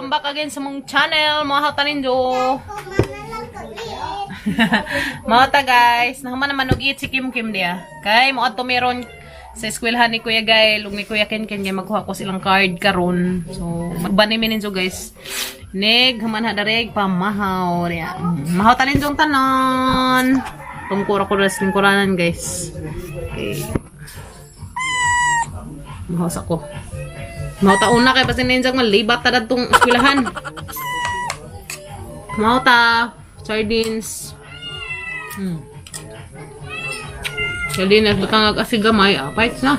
Welcome back again sa mong channel, mga hataninjo. Mga ta guys, nahuman naman og eat si Kim Kim diya. Kay mo adto meron sa eskwelahan ni Kuya Gael ug ni Kuya Ken Ken kay magkuha ko silang card karon. So magbani mi ninyo guys. Nig human ha dareg pamahaw diya. Mahaw ta ninyo ang tanan. Tungkura ko ras lingkuranan guys. Okay. Mahaw sa ko. Mahaw ta una kay basin ninyo malibat ta dadtong eskwelahan. Mahaw ta sardines. Sardinas butang ag asig gamay, ah, fights na.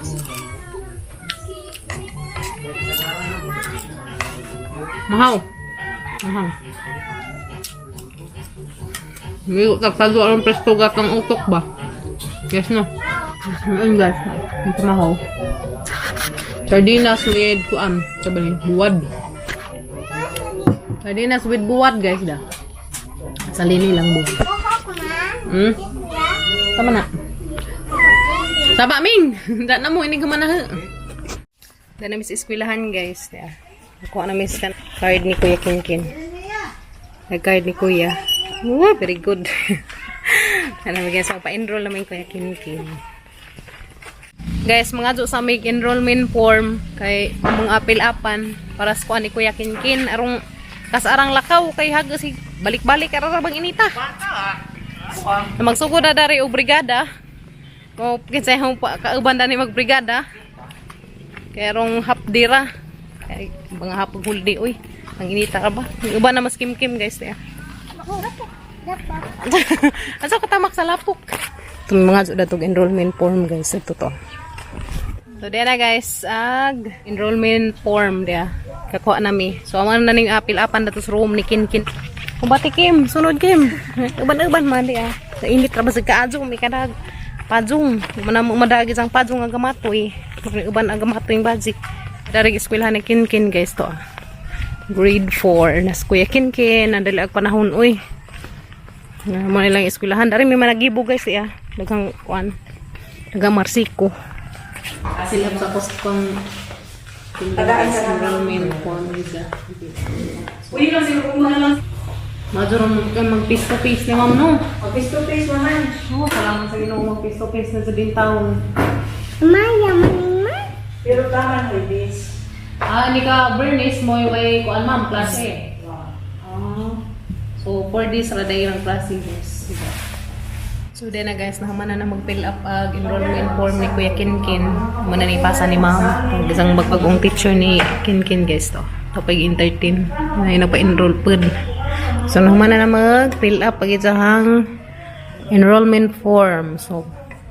Mahaw. Mahaw. May tagtado aron presto gat ang utok ba? Yes no. Ayun guys, ito mahaw. Sardinas with kuan, sabi ni, buwad. Sardinas with buwad guys da. Salini lang buwad. Tama na. Saba Ming. Da na mo ini gumana. Da na mis eskwelahan guys. Yeah. Nakuha na mis kan card ni Kuya Kinkin. Nag card ni Kuya. Wow, very good. Ano bigyan sa pa-enroll naman Kuya Kinkin. Guys, mga jo sa may enrollment form kay among apil-apan para sa kuan ni Kuya Kinkin arong kasarang lakaw kay hago si balik-balik ara ra bang inita. Na magsugod na dari og brigada. Mo kinsay hong kauban dani magbrigada. Kay arong hapdira. Kay mga hapag huldi oy. Ang inita ra ba? Yung uban na mas kimkim guys ya. Asa ka tamak sa lapok? Itong mga sudah tog enrollment form guys ito to. So diya na guys, ag enrollment form diya. Kakuha nami. So amo na ning apil-apan dato sa room ni Kinkin. Kumbati Kim, sunod Kim. Uban-uban man diya. Sa init ra ba sa kaadyo may kadag pajong. Mana mo madagi sang pajong ang gamatoy. Uban ang gamatoy yung bajik. Dari eskwelahan ni Kinkin guys to. Ah. Grade 4 nas Kuya Kinkin andali ag panahon oy. Nga mo nilang eskwelahan dari may managibo guys iya. Daghang kuan. Daghang marsiko. Sila sa kung enrollment form nila. Uy, lang siguro kung lang. Majuron ka mag face to face ni ma'am no. Mag face to face naman. Oo, salamat sa Ginoo mag face to face na sa din taon. Pero tama na this. Ah, ni ka Bernice mo yung way kuan ma'am klase. Ah. So 4 days ra day ang klase guys. So then na guys, nahuman na na mag-fill up ag enrollment form ni Kuya Kinkin. Muna ni pasa ni ma'am. Ang isang magbagong teacher ni Kinkin guys to. Kapag entertain, na pa-enroll pud. So nahuman na na mag-fill up pag isang enrollment form. So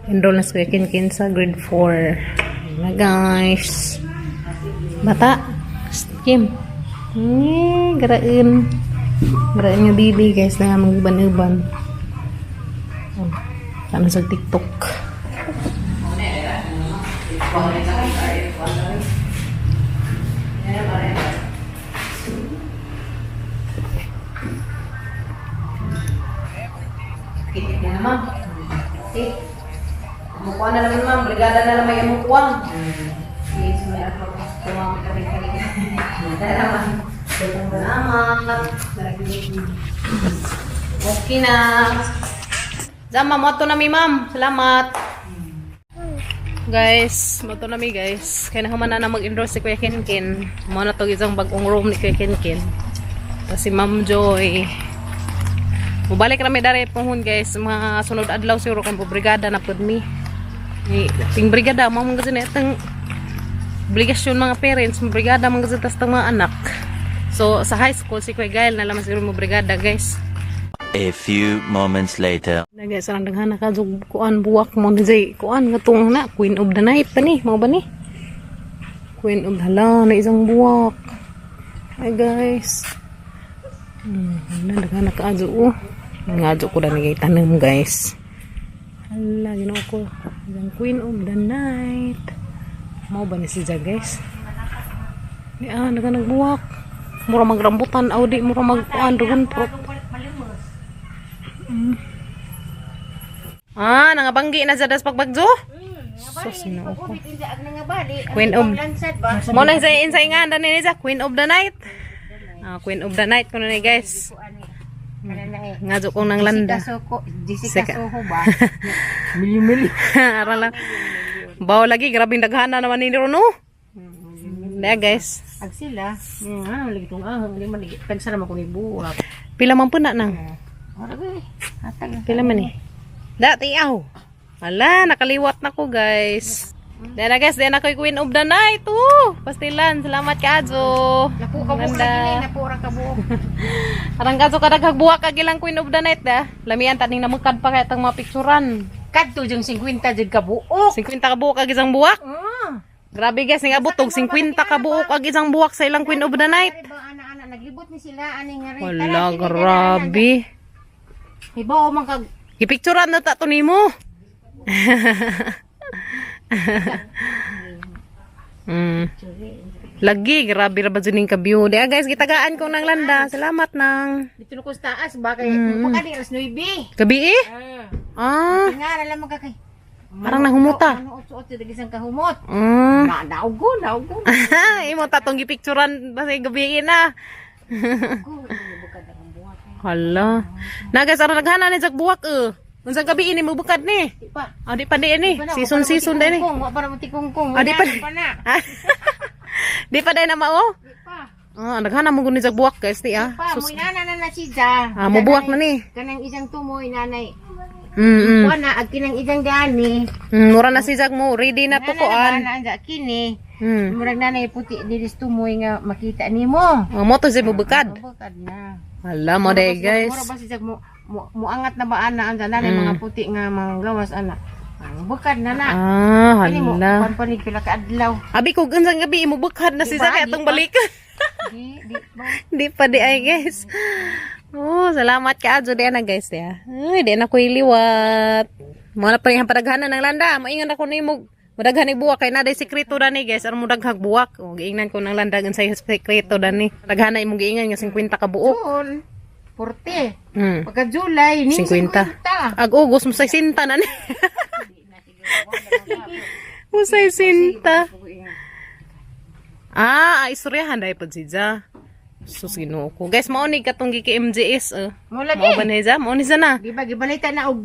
enroll na si Kuya Kinkin sa grade 4. Na guys. Bata. Kim. Eh, garain. Garain nga bibi guys na mag-uban-uban. Oh, sana sa TikTok. Kitik na ma'am. Okay. Mukuha na naman ma'am. Brigada na naman yung mukuha. Okay, so may ako. Kuha mo kami kami. Salamat. Salamat. Okay na. Zama, moto na mi ma'am. Salamat. Guys, moto na mi guys. Kaya naman na mag-enroll si Kuya Kinkin. Mo na to isang bagong room ni Kuya Kinkin. Tapos si Ma'am Joy. Mubalik rami dari pohon guys. Mga sunod adlaw siguro kay brigada na pud mi. Ni ting brigada mo man kasi na itang obligasyon mga parents, brigada man kasi tas tang mga anak. So sa high school si Kuya Gael na lang siguro mo brigada guys. A few moments later. Na guys, ang daghan na kadug kuan buwak mo ni Zay. Kuan nga tong na Queen of the Night pa ni, mao ba ni? Queen of hala na isang buwak. Ay guys. Na daghan na kaadyo oh. Ngadyo ko dani kay tanom guys. Hala Ginoo ko. Isang Queen of the Night. Mao ba ni si Zay guys? Ni ah daghan nagbuwak. Mura magrambutan aw di mura magkuan dugon pro. Ah, nangabanggi na sa das pagbagzo? Sus, ginoo ko. Queen of Lansad ba? Mo nang sa insay nga dani ni sa Queen of the Night. Ah, Queen of the Night kuno ni, guys. Kana na eh. Ngadyo kong nang landa. Jessica Soho, Jessica Sika. Soho ba? Ara lang. Baw lagi, grabe daghana naman ni Rono. There, guys. Ag sila, ano lagi tong ahong, di man lagi tagsa naman ko ni buwak. Pila man po na nang? Ora gay. Hatag. Pila man eh? Dati aw. Ala, nakaliwat na ko, guys. Dahil na, guys, dahil na ko'y Queen of the Night. Oh, pastilan. Salamat kaadyo. Naku ka buok Ganda. lagi ni, naku ra ka buok. Arang kadyo kadaghag buwak kag ilang Queen of the Night da. Lamian taning namukad pa kaya tang mga picturan. Kadto jung 50 jud ka buok. 50 ka buok ag isang buwak. Ah. Grabe, guys, ning abot og 50 ka buok ag isang buwak sa ilang Queen of the Night. Ari ba ana-ana naglibot ni sila ani nga rin. Wala, grabe. Hibaw man kag Gipicturan na ta to nimo. Lagi, grabe ra ba dyan yung ka-view. Di ah, guys, gitagaan ko ng landa. Salamat nang. Dito na ko sa taas ba kay baka di alas 9. Gabi eh? Ah. Ah, Nga ra lamang ka kay. Parang nahumuta. Ano otso otso isang kahumot. Na naugo, naugo. Imo tatong gipicturan basta gabi na. Hala. Na guys, aron naghana ni jag buwak eh. Unsang gabi ini mo bukad ni? Di pa. Ah, di pa di ni. Season season di ni. Wa pa na mo tikungkong. Ah, di pa. pa na. Di pa dai na mao. Di pa. Ah, naghana mo guni jag buwak, guys, di ah. Pa, Sus. mo inana na na siya. Ah, mubuwak na ni. Kanang isang tumoy nanay. Mm. Kuha na ag kinang isang gani. Mura na si Jag mo, ready na to kuan. Na na kini. Mm. Murag nanay puti diris tumoy nga makita nimo. Oh, mo to si bubukad. Bukad na. Hala mo day, guys. Mura ba si Jag mo muangat na ba ana ang nanay mga puti nga mga gawas ana. Ang bukad na na. Ah, Kini mo hala. kuan pa ni pila ka adlaw. Abi ko unsang gabi imo bukad na si Di ba, Jag di atong pa. balikan. Di di ba? Di pa di ay, guys. Oh, salamat ka adyo di na, guys, ya. Ay, di na ko iliwat. Mo na pa rin ang padaghanan ng landa. Maingon ako nimo mudaghan ni buwak kay na day sekreto dani, guys. Aron mudaghag buwak. O giingnan ko ng landa unsay sekreto dani. Daghan na imong giingan nga 50 ka buok. June 40. Mm. Pagka July ning 50. 50. Ag August mo 60 na ni. Mo 60. Ah, istoryahan dahil pud si Ja. Sus, Ginoo ko. Guys, mao ni katong gi MGS eh. Mo lagi. Mao ba ni Ja? Mao ni sa na. Di ba gibalita na og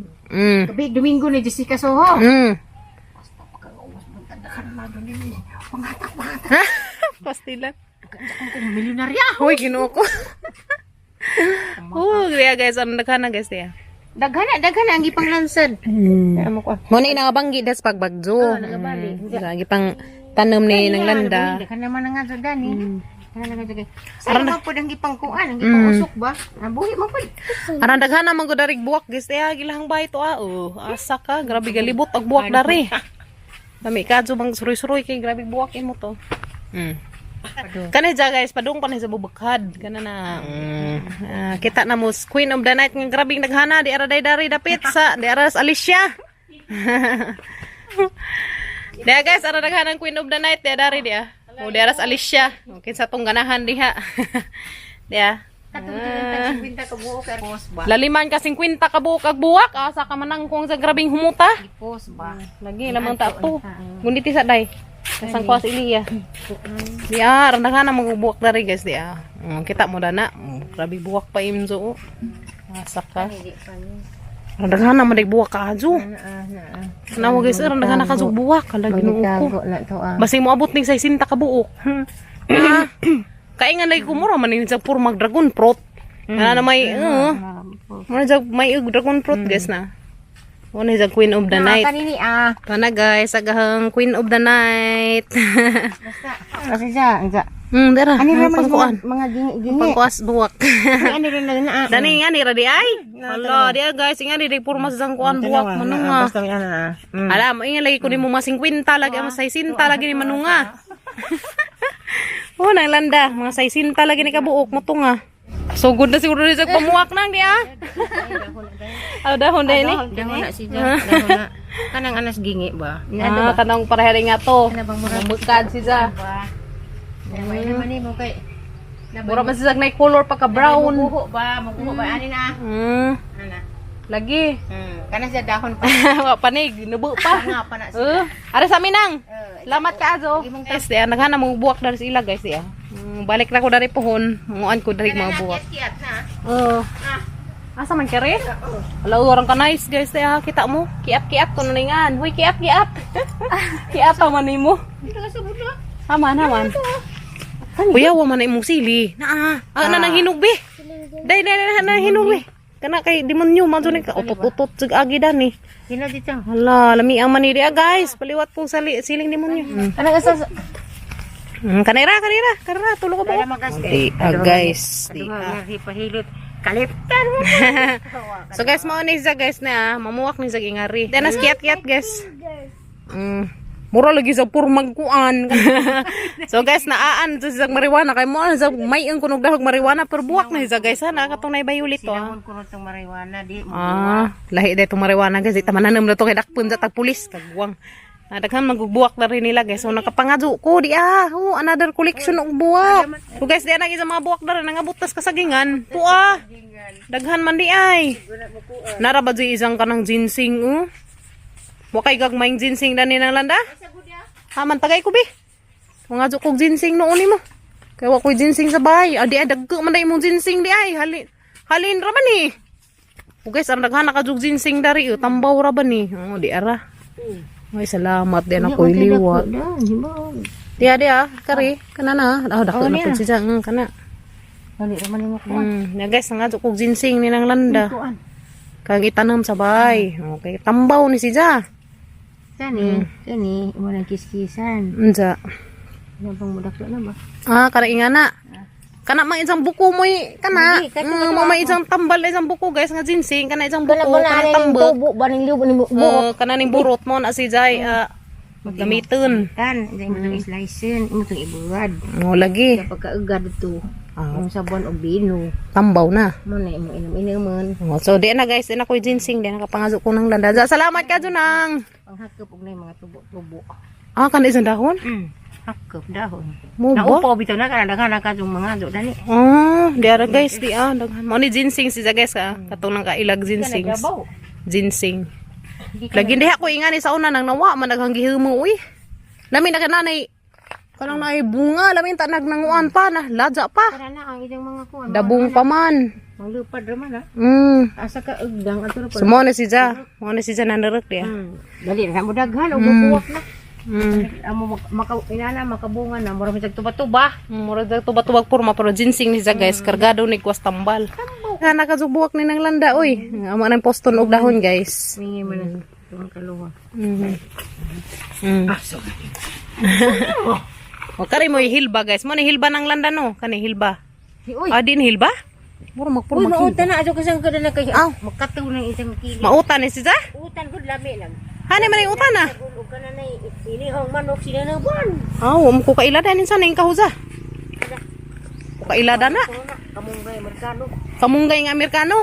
gabi Domingo ni Jessica Soho. Pastilan. Kung milyonarya. Hoy, Ginoo ko. Oh, kaya guys, ano nagkana, guys, ya. Daghana, daghana ang gipanglansad. Amo ko. Mo na inangabanggi das pagbagyo. Oh, nagabali. Lagi pang tanom ni ng landa. Daghana man nga sa dani. Daghana nga dyan. Sa man pud ang gipangkuan, ang gipangusok ba? Nabuhi man pud. Aran daghana man gud darig buwak, guys. Eh, gilahang bahay to ah. Oh, asa ka, grabe galibot og buwak dari. Dami kadyo bang suroy-suroy kay grabe buwak imo to. Kani ja, guys, padung pa ni sa bubukad. Kana na. Ah, kita na mo Queen of the Night nga grabing daghana di ara day dari dapit sa di ara sa Alicia. Diya, guys, ara daghan ang Queen of the Night di dari diya. O di ara sa Alicia. Okay sa tong ganahan diha. Diya. Katong tag 50 ka buok kay pos ba? Laliman ka 50 ka buok ag buwak, asa ka manangkong sa grabing humuta. Pos ba? Lagi lamang ta to. Ngunit sa day. Kasang kuwas iliya. Diya, randahan na magbuwak dari, guys, diya. Kita mo dana. Grabe buwak pa imzo. Oh. Asa ka. Randahan na maday buwak ka ajo. Nawa, guys, randahan na ka buwak. Hala, Ginoo ko. na to ah. Basing moabot ning 60 ka buok. Ah. Kaya nga lagi kumura man ni sa puro mag dragon fruit. Ana na may mura jag may ug dragon fruit, guys, na. Mo ni sa Queen of the Night. Kanini ah. Kana, guys, agahang Queen of the Night. Basta kasi siya, ang Dara. Ani ra Ano man pangkuan? mga gingi-gingi. Pangkuas buwak. Ani ra na na. Dani nga ni ra di ay. Hala, di ay, guys, nga di puro mas kuan buwak manunga. Basta may ana. Alam, inga lagi ko ni mo mga 50 lagi ang 60 lagi ni manunga. Oh, nang landa, mga 60 lagi ni kabuok mo tunga. So good na siguro ni sa pamuwak nang di ah. Aw dahon dahil ni. Dahon na siya. Dahon na. Kanang anas gingi ba? Ah, kanang parehari nga to. Mamukad si Ja. May naman ni mo kay Mura man si Jag na color pagka brown. Maguho ba? Maguho ba ani na? Ana. Lagi. Kana siya dahon pa. Wa panig, nubo pa. Nga pa na siya. Are sa minang. Salamat ka azo. Guys, di ah, naghana mo buwak dari sila, guys, di ah. Balik na ko dari pohon. Manguan ko dari mga buwak. Kiat na. Oo. Asa man kare? Wala, orang ka nice guys ah. Kita mo. Kiat-kiat ko nuningan. Huy, kiat-kiat. Kiat man nimo. Haman, haman. Kuya, wa man na imong sili. Naa. Ah, na nang hinog be. Day, day, day, na hinog be. Kana kay demonyo man jud ka utot-utot sig agi dani. Hino dito. Hala, lami ang maniri ah, guys. Paliwat kong sali, siling demonyo. Ano ka sa Kanira, kanira, kanira, tulo ko ba? Di, ah, guys. Di, ah. Pahilot. Kaliptan mo. So guys, mao ni siya guys na ah, mamuwak ni siya gingari. Danas kiat-kiat guys. Mura lagi sa purmag kuan. So guys, naaan sa siyang marijuana kay mo sa may ang kunog dahog marijuana pero buwak na siya guys ha, nakatong nay bayulit to. Ah. Sinahon ko itong marijuana di mo. Ah, lahi dito marijuana guys. Ita mananam na to kay dakpon sa tag pulis kagwang. Ah, daghan magbubuwak na rin nila guys. So nakapangadyo ko di ah. Oh, another collection og buwak. So guys, di na sa mga buwak na rin nangabot tas kasagingan. Tuwa. Daghan man di ay. Nara ba di isang kanang ginseng oh? Wa kay gagmayng ginseng dani nang landa? Ha man tagay ko bi. Mga kog ginseng noon nimo. Kay wa koy ginseng sa bahay. Ah, di ay dagko man day imong ginseng di ay. Halin halin ra man ni. Oh guys, ang daghan ka jug ginseng dari oh, tambaw ra ba ni? Oh, di ara. Ay, salamat din ako iliwat. Di ah, di ah, kari, kana na. Ah, dako na pud siya. Kana. Dali naman mo ko. Na guys, nga kog ginseng ni nang landa. Kang itanom sa bahay. Okay, tambaw ni siya. Sani, sani, imo nang kiskisan. Unsa? Ano bang mudaklo na ba? Ah, kana ingana. Kana man isang buko mo kana. Hindi, kasi Mo may isang tambal na isang buko guys nga ginseng kana isang buko kana tambak. Tubo ba ning libo ni Oh, kana ning burot mo na si Jai ah, gamiton. Tan, imo tong slicen, imo tong ibuwad. Mo lagi. Pagkaugad dito. Ah, Ang sabon og bino. tambaw na. Mo na imo inom-inomon. Oh, so di na guys, di na ko ginseng, di na kapangaso ko ng landa. Salamat ka Junang. Panghakop og na yung mga tubo-tubo. Ah, kana isang dahon? Hakop dahon. Mo ba? Naupo bitaw na kana daghan na kadtong mga do dani. Oh, di ara guys, di ah. Daghan. Mo ni ginseng siya guys ah. Katong nang kailag ginseng. Nagabaw. Ginseng. Lagi diha ko ingani sa una nang nawa man daghang gihimo uy. Lami na kananay kanang naay bunga, lami ta nagnanguan pa na ladya pa. Tara na ang ilang mga kuan. Dabong pa man. Manglupad ra man ah. Asa ka ugdang ato ra pa. So mo na si Ja, mo na si Ja nanarek diya. Dali na mo daghan og buwak na. Amo maka inana makabunga na mura mitag tuba-tuba. Murag dag tuba-tubag porma pero ginseng ni siya guys, kargado ni kwas tambal. Kana kazubuak ni nang landa oy. Amo nang poston og dahon guys. Mingi man na itong kaluwa. Ah, sorry. O kari mo hilba guys. Mo ni hilba ng landa no, kani hilba. Uy. Ah, din hilba? Mura Uy, magpurma. mauta na ato kasi ang kada na kay. Aw, makataw na isang kilo. Mauta ni siya? Utan gud lami lang. Hani man yung utan ah. Gulog ka na na inihong manok sila na buwan. Aw, um ko kailada nin sana yung kahuza. Ko kailada na. Kamunggay merkano. Kamunggay nga Amerikano.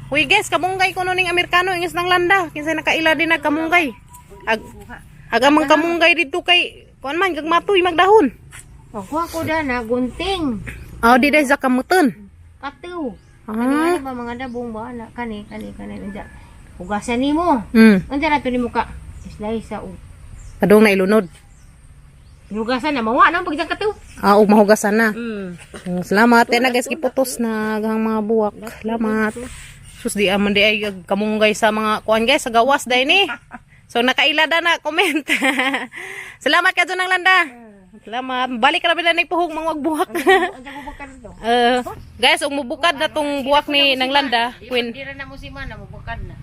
Uy guys, kamunggay kuno ning Amerikano ingis ng landa. Kinsa nakaila din nag kamunggay. Ag ag amang kamunggay dito kay kuan man gagmatoy magdahon. Kuha ko da na gunting. Aw di dai sa kamuton. Kataw. Ah. Ano ba mga dabong ba na kani kani kani unsa. Hugasan nimo. Unsa na to nimo ka? Slice sa og. Kadong na ilunod. Hugasan na mawa na pag kataw. Ah, ug mahugasan na. Salamat. Yan na guys, giputos na ang mga buwak. Salamat. Sus di aman di ay kamunggay sa mga kuan guys sa gawas dai ni. So nakailada na comment. Salamat ka ng landa. Salamat. Balik ra bila puhog mga buwak. Unsa ko bukad to? Guys, ug mubukad na tong buwak ni nang landa, Queen. Dira na mo si mana mo bukad na.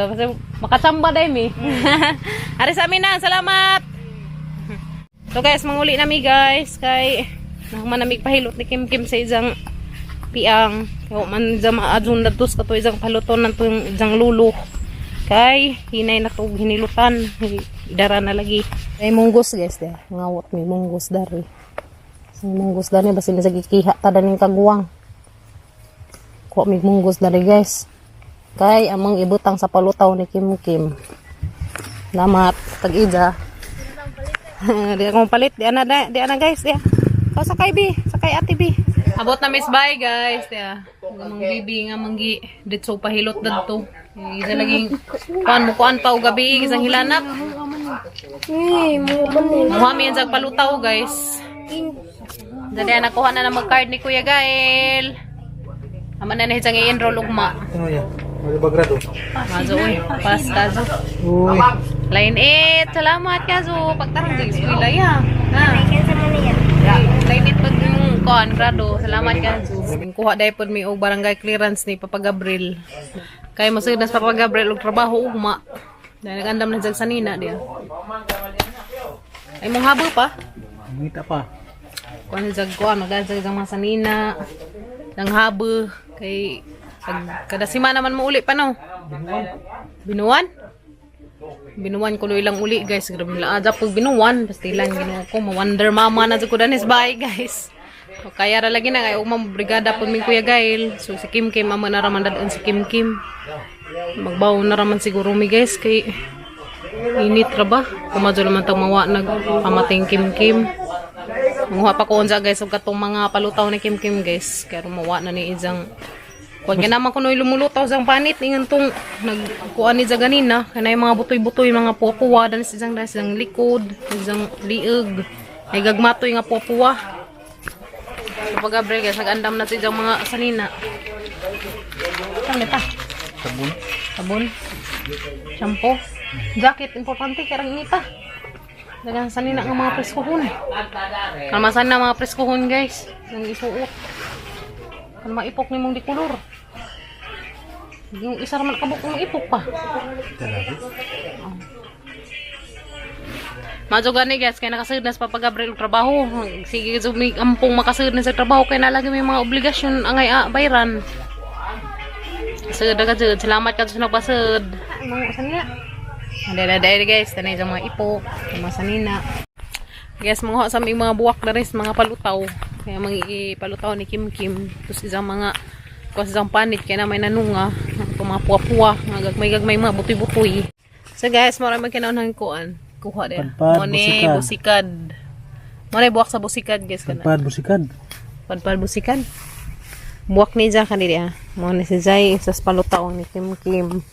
Basta makachamba dai mi. Ari sa amin na, salamat. So guys, manguli nami guys kay nahuman nami pahilot ni Kim Kim sa isang piang. Kay man sa maadjong natos kato isang paluton ng tong isang lulo. Kay hinay na to hinilutan, idara na lagi. Ay munggos guys de, ngawot mi munggos dari. Sa munggos dari basin sa gikiha ta daning kaguwang. Kuha mi munggos dari guys. Kay among ibutang sa palutaw ni Kim Kim. Salamat tag-ija. Di ako palit, di ana di ana guys, di. Kau sakay bi, sakay ate bi. Abot na miss bye guys, di. Nga mang bibi nga manggi ditso pahilot dadto. Isa laging kuan mo kuan pa og gabi isang hilanap. Muha mi sa palutaw guys. Dali, nakuha na ng card ni Kuya Gael. Ama na na siyang i-enroll ugma. Ano yan? Malibagrado. Mazo, uy. Pass, kazo. Uy. Line 8. Salamat, kazo. Pagtarong sa eskwela, ya. Ha? Line 8 pag yung kuan, grado. Salamat, kazo. Kuha dahil po mi og barangay clearance ni Papa Gabriel. Kaya mo na sa Papa Gabriel og trabaho ugma. Dahil nag-andam na dyan sa nina diya. Ay mong habo pa. Mangita pa. Kuan sa kuan magdaan sa isang mga sanina. Nang habo kay pag kada simana man mo uli pa no. Binuwan. Binuwan ko ilang uli, guys. Grabe nila aja pag binuwan, pastilan Ginoo ko, ma-wonder mama na jud ko danis bye, guys. So, kaya ra lagi na kay ugma brigada pud mi Kuya Gail. So si Kim Kim amo na raman dadon si Kim Kim. Magbaw na raman siguro mi, guys, kay init ra ba? Kumadyo naman tag mawa nagpamating Kim Kim. Manguha pa ko unsa, guys, og katong mga palutaw ni Kim Kim, guys. Kaya mawa na ni isang kuan kaya naman kuno lumulutaw sang panit ingon tong nagkuan ni ganina kanay mga butoy-butoy, mga puwa-puwa dan sa isang isang likod, isang lieg. Ay gagmatoy nga puwa-puwa. So pag Gabriel, guys, nag-andam na sa isang mga sanina. Ano pa? Sabon. Sabon. Shampoo. Jacket, importante, karang inita. Daghang sanina nga mga preskuhon. Kalmasan na mga preskuhon, guys. Nang isuot. Kan maipok ni mong di kolor. Yung isa raman kabuk mong ipok pa. Talaga. Madyo gani, guys, kay nakasud na sa Papa Gabriel og trabaho. Sige, so may ampong makasud na sa trabaho kay nalagi may mga obligasyon angay bayran. Sud ka sud. Salamat ka sa nagpasud. Mga sanina. Dahil dahil, guys, tanay sa mga ipok, mga sanina. Guys, mga sa may mga buwak na rin, mga palutaw. Kaya mga ipalutaw ni Kim Kim. Tapos isang mga kuha sa isang panit, kaya na may nanunga. Ito mga puwa-puwa, mga gagmay-gagmay, mga butoy-butoy. So guys, marami kinaunang kuan. Kuha din. Padpad, Mone, busikad. busikad. Mone, buwak sa busikad, guys. Kana. Pad busikad. Padpad busikad. Buwak ni Jack kanili ah. Mone si Jai, sa palutaw ni Kim Kim.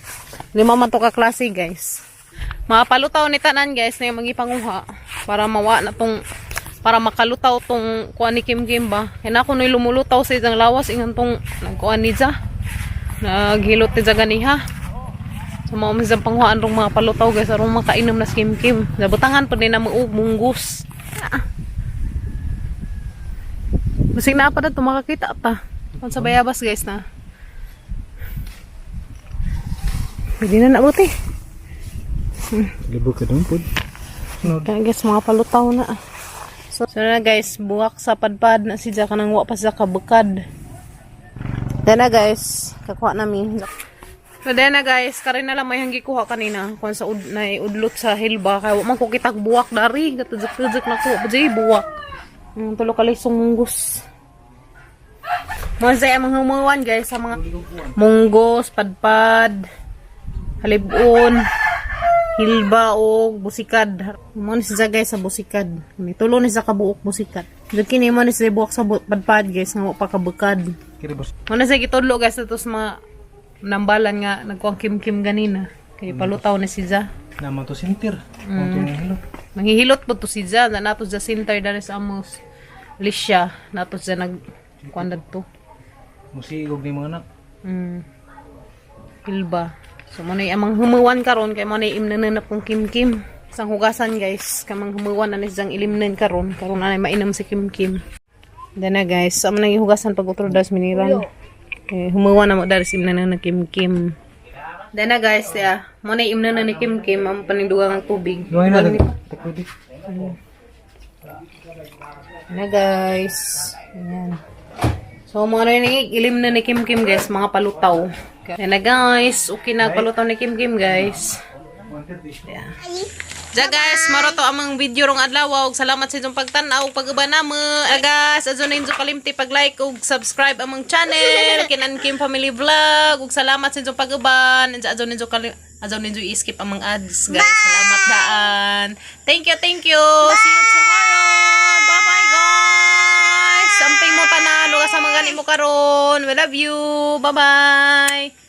Lima man to ka klase, guys. Mga palutaw ni tanan, guys, na yung magipanguha para mawa na tong para makalutaw tong kuan ni Kim Kim ba. Kaya na ako no'y lumulutaw sa isang lawas ingan tong nagkuan ni Ja. Naghilot ni Ja ganiha. So mao man siyang panghuaan rong mga palutaw, guys, aron makainom na si Kim Kim. Nabutangan pa din na maug munggus. Ah. Basig na pa na ito, makakita pa. Kung sa bayabas, guys, na. Pwede na nabuti. Libo ka dun pod. Kaya guys, mga palutaw na. So na guys, buwak sa padpad na si Jaka nang wa pa siya kabukad. Then na guys, kakuha namin. So then na guys, karin na lang may hanggi kuha kanina. Kung sa na udlot sa hilba, kaya wa man ko kitag buwak dari. Gatujak-tujak na ko, jay buwak. Tulo kalisong munggus. Mga zay ang mga humuwan, guys, sa mga munggos, padpad, halibon, hilba o busikad. Mo ni siya, guys, sa busikad. Ni tulo ni sa kabuok busikad. Jud kini mo ni siya buok sa padpad, guys, nga wa pa kabukad. Kiri boss. Mo na siya gitudlo, guys, ato sa mga nambalan nga nagkuang kim-kim ganina. Kay palutaw ni si Ja. Naman to sintir. Mm. Manghihilot po to si Ja. Na nato sa center dali sa Amos. Alicia. Nato siya nag kuan to. Musigog ni mga anak. Hilba. So mo na amang humuwan karon kay mo na imnanan na pong Kim Kim. Sang hugasan, guys, kamang humuwan na ni siyang ilimnan karon karon na mainam si Kim Kim. Then na guys, so amo nang ihugasan pag utro das miniran. Eh, humuwan na mo daris imnanan na Kim Kim. Then na guys, yeah, mo na imnanan ni Kim Kim ang panindugang ang tubig. Lumayan na. Takudi. Na guys. Ayan. So, mga na ilim na ni Kim Kim, guys, mga palutaw. Ayan na guys, okay na palutaw ni Kim Kim, guys. Yeah. Ja guys, maro to amang video rong adlaw ug salamat sa inyong pagtan-aw ug pag-uban namo. Ah, guys, adyo na inyo kalimti pag-like ug subscribe among channel Kinan Kim Family Vlog ug salamat sa inyong pag-uban. Adyo ninyo kalim adyo ninyo i-skip among ads, guys. Salamat daan. Thank you, thank you. See you tomorrow. Bye-bye, guys. Samping mo tanan ug asa man gani mo karon. We love you. Bye-bye.